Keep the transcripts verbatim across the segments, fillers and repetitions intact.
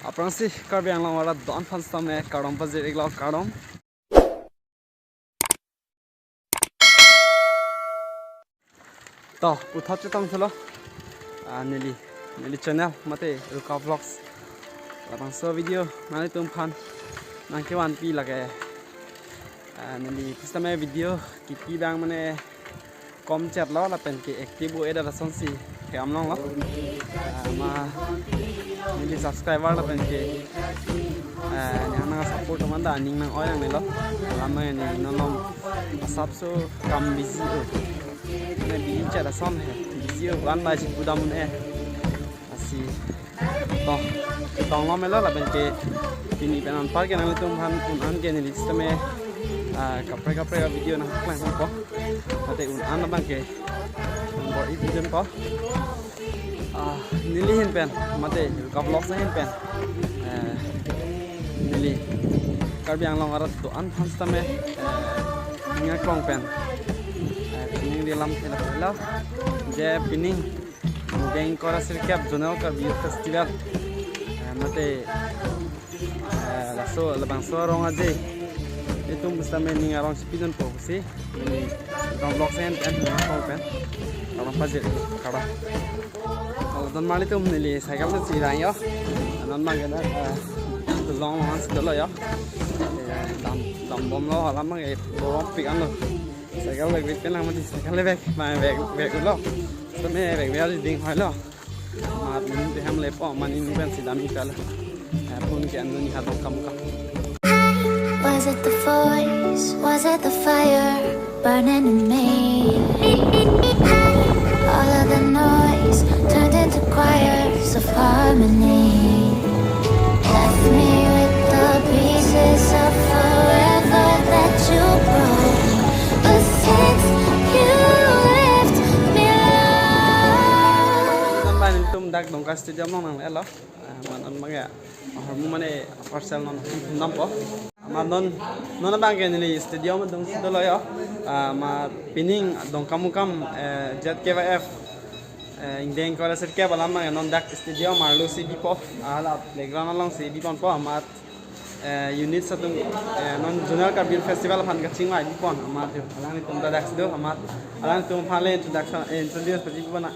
Aphrangsi Karbi Anglong arat do-an aphan sitame kardom pajir-iklo, kardom. To, puthot chetong thulo. Ah, neli, neli channel mate Ruka Vlogs. Labangso video nanglitum aphan nangkevanpi lake. Ah, neli pusitame video kipi abang mane kom chetlo lapen ke active o-e dak asonsi hem longlo. Ah, ma neli subscriber lapen ke, ah, nang nang support atum anta aning nang-oi nangnelo. Alam nang neli non non asapso kam busy o. Nang busy chet ason he. Busy o, pu-an bai si pudam un-e. Lasi to, chetonglo melo lapen ke pini pen anpar ke nanglitum aphan un-an ke neli sitame, ah, kaprek kaprek video nangklang po. Mate un-an abang ke bor-i video po. Ah, neli ahin pen mate Ruka Vlogs ahin pen, eh, neli Karbi Anglong arat do-an aphan sitame, eh, ning aklong pen, eh, ning rilam thela thela je pining ingdeng ingkoi ra sirkep Zonal Karbi Youth Festival, eh, mate, eh, laso labangso Rong Aje atum sitame ning arong si pidunpo pusi neli Ruka Vlogs ahin pen, ning aklong pen kardom pajir, kardom. Oh, don marli atum, neli cycle si rang yo. Non abang ke dak, eh, long long si dolo yo. Eh, dam, dambomlo, alam abang ke borok pik anlo. Cycle bag bag pen lang mati, cycle bag, ma bag, bag ulo. Tame bag bag ding hoilo. Amat ning te hem lepo, amat ning pen si dam-i pelo. Eh, pun ke anu ni hadok kam kam. Was it the voice? Was it the fire burning in me? All of the noise turned into choirs of harmony. Left me with the pieces of forever that you broke. The sins you left me alone. Nonbang nelitum dak Dongka Stadium along nanglelo. Ah, amat non abang ya, ahormu mane parcel non nampo. Amat non, non abang ke neli stadium adung si dolo yo. Ah, amat pining Dongkamukam, eh, Z K Y F, eh, ingdeng ingkoi ra sirkep alam abang non dak stadium arlo si bipo. Ah, la playground along si biponpo amat, eh, unit atum, eh, non Zonal Karbi Festival aphan kachingvai bipon amat yo. Alanglitum ta dak si do amat. Alanglitum aphan le introduction, eh, introduce pajir bipon na.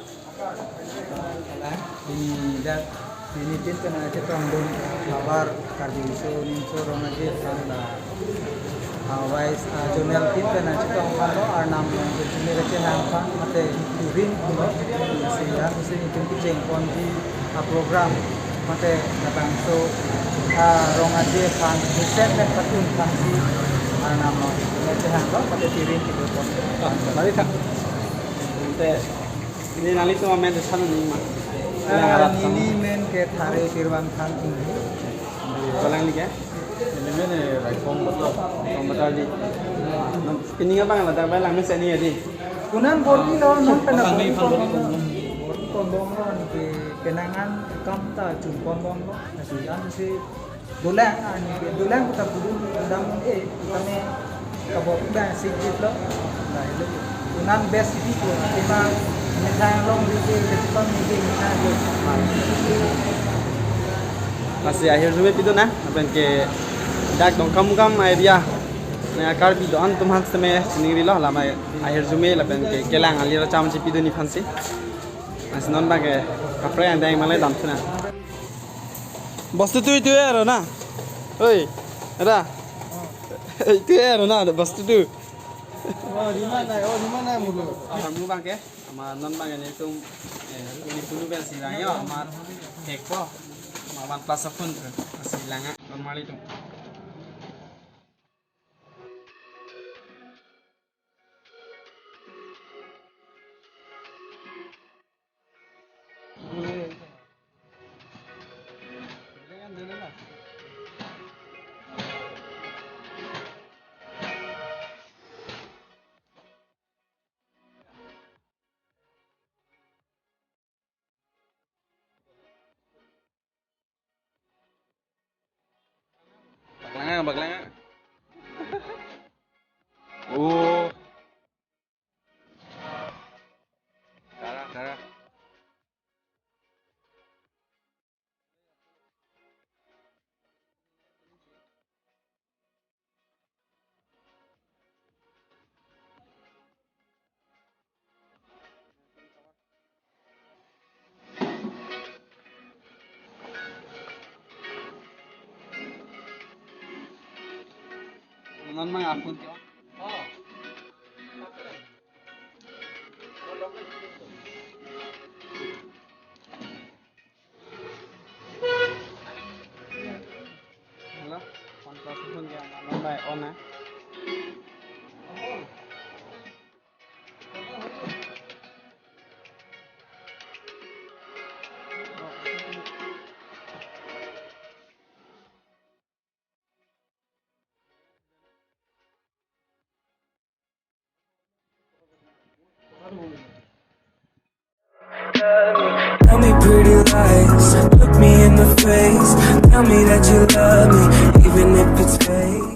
Pini dak, pini tin pen nangchetongdun havar Karbi Riso Nimso Rong Aje aphan la, ah, vice, ah, zonal tin pen nangchetong aphan lo, arnam nangchetong kachehang aphan, mate turin lo, si ya, si itum kecheng ponji, ah, program, mate labangso, ah, Rong Aje aphan, mesen pen patun aphan si, arnam nangchetong kachehang lo, mate turin kedo pon. Ah, balik, Kak. Ante Neli nanglitum amen te san nangma. Ah, Lang arat san. Neli men ke Thare Pirvangthan Inghi. Kolang neli ke? Neli men, eh, Raiphong Batar. Raiphong Batar di. Pining abang ladak bai lang mesen ni adi. Kunan borpi lo, non pen Batar ni borpi pon bom lo. Borpi pon bom lo, neli ke penang an kam ta chun pon bom lo. Nasi an si Dolang, ah, neli ke dolang kita kudu dam, eh, kami kabor udah sikit lo. Nah, itu. Kunan best itu ko, lima methang long di ke, di ke, methang lo. Lasi ahirjume pidun na, lapen ke dak Dongkamukam area. Nah, Karbi do-an atum aphan sitame chiningrilo, lama ahirjume lapen ke kelang alir cham si pidunji aphan si. Lasi non abang ke kaprek ingdeng malai dam thuna. Bostu tu itu ya, Rona. Oi, Ra. Itu ya, Rona, ada bostu tu. Oh, di mana? Oh, di mana mulu? Ahormu abang ke, amat non abang ke nelitum, eh, neli punu pen si rang yo, amat hekpo, amat OnePlus phone tu, si lang, non marli atum. Non mang apun ke. Hello, phone call phone ke non bai on na. Tell me pretty lies, look me in the face. Tell me that you love me, even